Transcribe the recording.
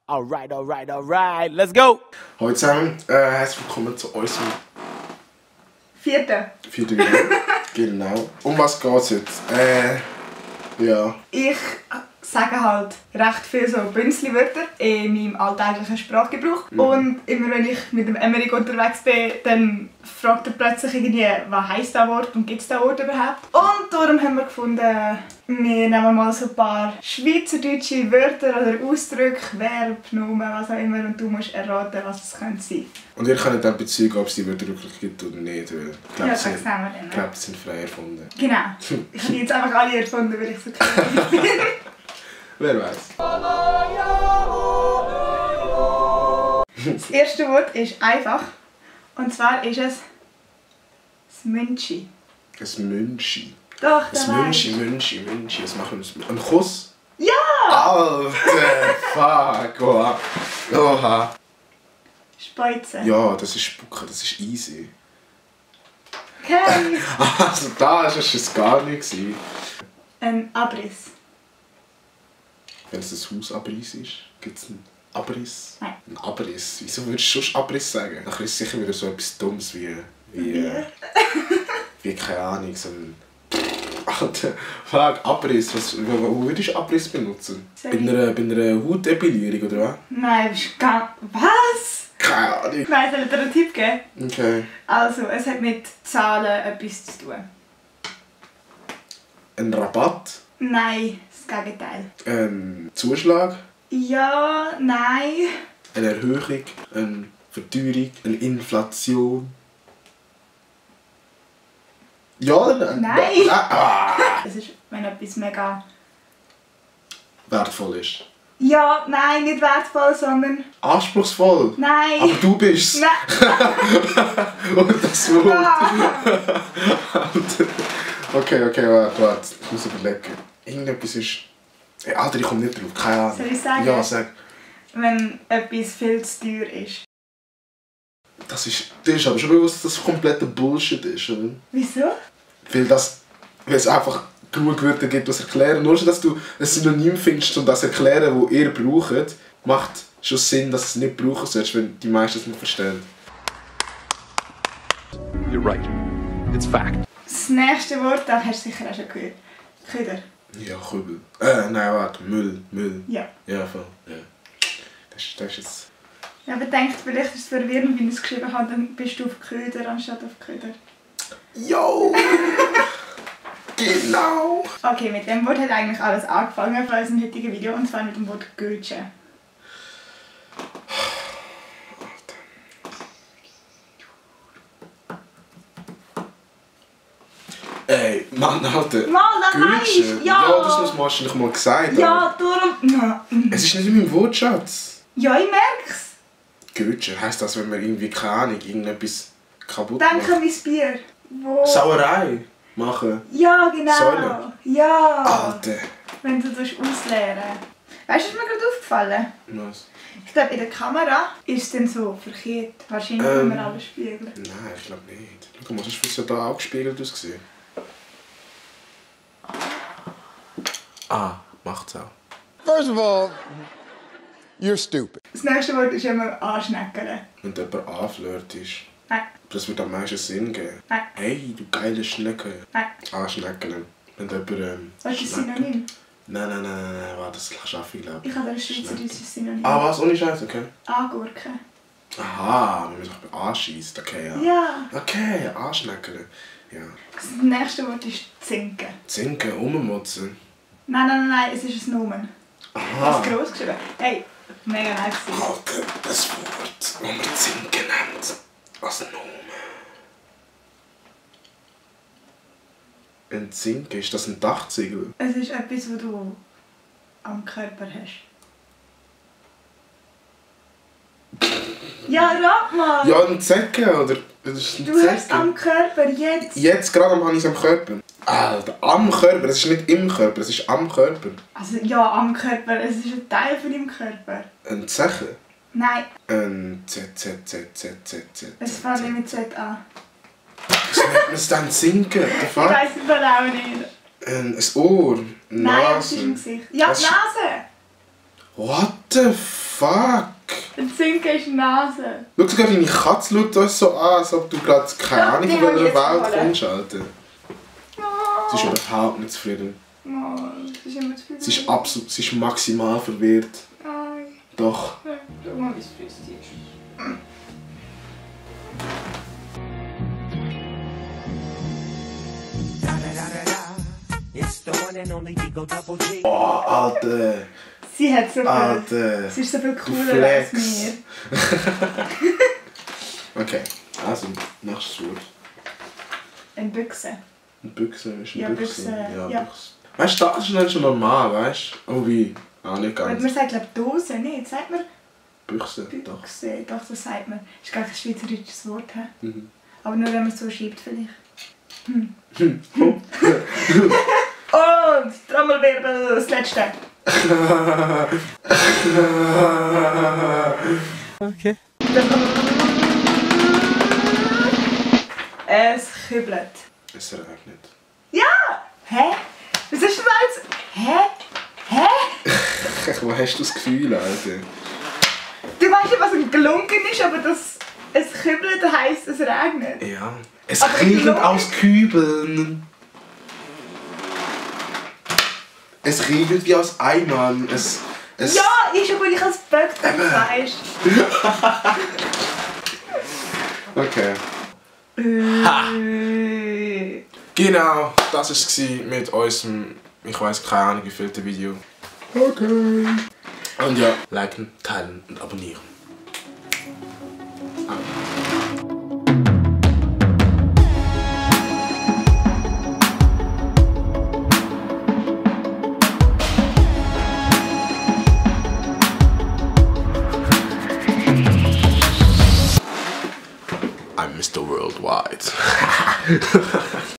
Alright, alright, alright, let's go! Hallo zusammen, herzlich willkommen zu unserem vierten Video. Genau. Um was geht's jetzt? Ja. Ich sage halt recht viel so Bünzli-Wörter in meinem alltäglichen Sprachgebrauch. Und immer wenn ich mit dem Emmerich unterwegs bin, dann fragt er plötzlich irgendwie, was heisst das Wort und gibt es das Wort überhaupt? Und darum haben wir gefunden, wir nehmen mal so ein paar schweizerdeutsche Wörter oder Ausdrücke, Verb, Nomen, was auch immer, und du musst erraten, was es könnte sein. Und ihr könnt dann bezeugen, ob es die Wörter wirklich gibt oder nicht. Weil ich glaube, Ja, sie das sehen wir dann. ich glaube, die sind frei erfunden. Genau. Ich habe die jetzt einfach alle erfunden, weil ich so kreativ bin. Wer weiß. Das erste Wort ist einfach. Und zwar ist es das Münchi. Ein Münchi. Doch, Ein der Münchi. Was machen wir? Ein Kuss? Ja! Alter, fuck. Oha. Speuzen. Ja, das ist Spucken, das ist easy. Okay. Also da war es gar nicht. Ein Abriss. Wenn es ein Hausabriss ist, gibt es einen Abriss? Nein. Ein Abriss? Wieso würdest du sonst Abriss sagen? Dann ist es sicher wieder so etwas Dummes wie keine Ahnung, so ein... Alter, fuck, Abriss. Wo würdest du Abriss benutzen? Bei einer Hautepilierung oder was? Nein, das ist gar... Was? Keine Ahnung. Nein, soll ich dir einen Tipp geben? Okay. Also, es hat mit Zahlen etwas zu tun. Ein Rabatt? Nein, das Gegenteil. Ein Zuschlag? Ja, nein. Eine Erhöhung? Eine Verteuerung? Eine Inflation? Ja oder nein? Nein. Ah. Das ist, wenn etwas mega... Wertvoll ist. Ja, nein, nicht wertvoll, sondern... Anspruchsvoll? Nein. Aber du bist Nein. Und das Wort. Ah. Okay, warte. Ich muss überlegen. Irgendetwas ist... Hey, Alter, ich komme nicht drauf. Keine Ahnung. Soll ich sagen? Ja, sag. Wenn etwas viel zu teuer ist. Das ist aber schon bewusst, dass das kompletter Bullshit ist, oder? Wieso? Weil es einfach genug Wörter gibt, die erklären. Nur schon, dass du ein Synonym findest und das erklären, das ihr braucht, macht schon Sinn, dass du es nicht brauchen sollst, wenn die meisten es nicht verstehen. You're right. It's fact. Das nächste Wort, das hast du sicher auch schon gehört. Köder. Ja, Kübel. Nein, warte. Müll. Ja. Ja, voll. Ja. Das ist jetzt... Ja, aber denkt, vielleicht ist es verwirrend, wie ich es geschrieben habe, dann bist du auf Köder anstatt auf Köder. Yo! Genau! Okay, mit dem Wort hat eigentlich alles angefangen von unserem heutigen Video, und zwar mit dem Wort Götsche. Ey, Mann, Alter. Mann, das Götsche. weißt du! Ja! Ja, das hast du wahrscheinlich mal gesagt. Ja, darum... Aber es ist nicht in meinem Wortschatz. Ja, ich merk's. Götsche heisst das, wenn man irgendwie, keine Ahnung, irgendetwas kaputt Denke macht. an mein Bier. Wo... Sauerei machen. Ja, genau. Säule. Ja. Alter. Wenn du das ausleeren. Weißt du, was mir gerade aufgefallen? Was? Ich glaube, in der Kamera ist es dann so verkehrt. Wahrscheinlich können wir alles spiegeln. Nein, ich glaube nicht. Schau mal, sonst wird es ja da auch gespiegelt ausgesehen. Macht's auch. First of all, you're stupid. Das nächste Wort ist immer anschneckern. Wenn jemand anflirt ist. Nein. Das wird am meisten Sinn geben. Nein. Hey, du geile Schnecke. Nein. Anschnecken. Wenn jemand Was ist das Synonym? Nein, warte, das schaffe ich, glaube ich. Ich habe ein schweizerisches Synonym. Was? Ohne Scheiß, okay. Angurke. Aha, wenn man sich anschießt, okay, ja. Ja. Okay, anschnecken. Ja. Das nächste Wort ist zinken. Zinken, ummotzen. Nein, es ist ein Nomen. Aha. Das ist gross geschrieben. Hey, mega nice. Alter, das Wort, das man Zinken nennt. Als Nomen. Ein Zinken, ist das ein Dachziegel? Es ist etwas, was du am Körper hast. Ja, rat mal! Ja, ein Zecke, oder? Das ist ein Du hast es am Körper jetzt. Jetzt gerade habe ich es am Körper. Alter, am Körper, es ist nicht im Körper, es ist am Körper. Also ja, am Körper, es ist ein Teil von deinem Körper. Ein Zeche? Nein, Ein Z. es fängt nicht mit Z an. Was nennt man es dann? Zinken? Ich weiss es auch nicht. Ein Ohr? Eine Nein, es Nase? ist im Gesicht. Ja, Was die ist- Nase! What the f... fuck? Ein Zinken ist Nase. Schau, sogar deine Katze schaut uns so an, als ob du gerade keine Ja, Ahnung die von habe ich welcher jetzt Welt geholt. kommst, Alter. Sie ist überhaupt nicht zufrieden. Oh, das ist immer zu viel. Sie ist maximal verwirrt. Nein. Doch. Schau mal, wie es für sie ist. Oh, Alter. Sie hat so viel. Alter. Sie ist so viel Du cooler als Flex. mir. Okay, also, nächstes Wort. Eine Büchse. Eine Büchse ist eine Ja, Büchse. Büchse, ja. Büchse. Weißt du, das ist nicht schon normal, weißt du? Oh wie? Ah, nicht Aber ganz. man sagt, glaube ich, Dose, nicht? Sagt man Büchse, doch. Büchse? Doch, das sagt man. Das ist gar kein schweizerisches Wort. He? Mhm. Aber nur, wenn man es so schreibt, vielleicht. Oh. Und Trommelwirbel, das letzte. Okay. Es kübelt. Es regnet. Ja! Hä? Was ist denn jetzt? Hä? Wo hast du das Gefühl, Alter? Du weißt nicht, was ein Gelunken ist, aber das es kübelt heisst, es regnet. Ja. Es Aber regnet Gelunken- aus Kübeln. Es regnet wie aus Eimern. Es Ja, ist aber ich als Böck, du weißt. Okay. Genau, das war es mit unserem, ich weiß keine Ahnung wie viel Video. Okay. Und ja, liken, teilen und abonnieren. I'm Mr. Worldwide.